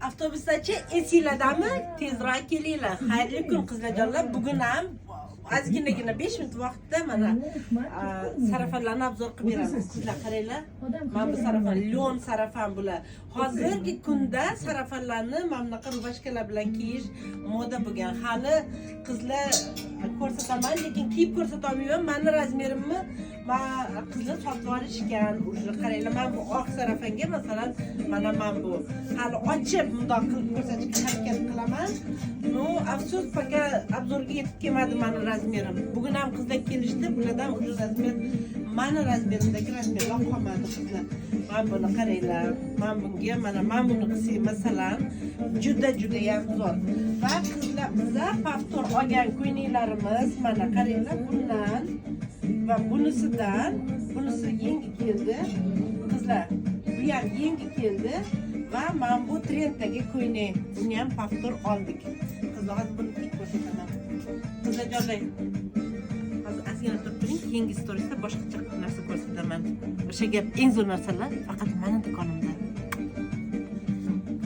Avtobusdachi, esinglardami? Tezroq kelinglar. Xayrli kun, qizlarjonlar. Bugun ham ozginagina 5 minut vaqtda mana сарафан larni обзор qilib beramiz. Qizlar, qaranglar. Mana bu сарафан, лён сарафан bular. Hozirgi kunda сарафан larni mana bunaqa рубашка lar bilan kiyish moda bo'lgan. Hali, qizlar, ko'rsataman, lekin kiyib ko'rsata olmayman. Mani размер imni man qizlar sotib olishgan уже. Qaranglar, mana bu oq сарафан ga, masalan, mana bu hali ochib bundoq qilib ko'rsatishga harakat qilaman. Ну, afsus, пока обзор ga yetib kelmadi mani размер im. Bugun ham qizlar kelishdi, bulardan уже размер, mani размер imdagi размер lar qolmadi, qizlar. Mana buni qaranglar. Mana bunga, mana buni qilsak, masalan, juda judayam zo'r. Va qizlar, biza повтор olgan ko'ylaklarimiz, mana qaranglar, bundan va bunisidan, bunisi yangi keldi. Qizlar, bu ham yangi keldi va mana bu trenddagi ko'ylak, buni ham повтор oldik. Qizlar, hozir buni kiyib ko'rsataman. Qizlarjonlar, hozir ozgina turib turing, keyingi storiesda boshqacha narsa ko'rsataman. O'sha gap, eng zo'r narsalar faqat mani do'konimda.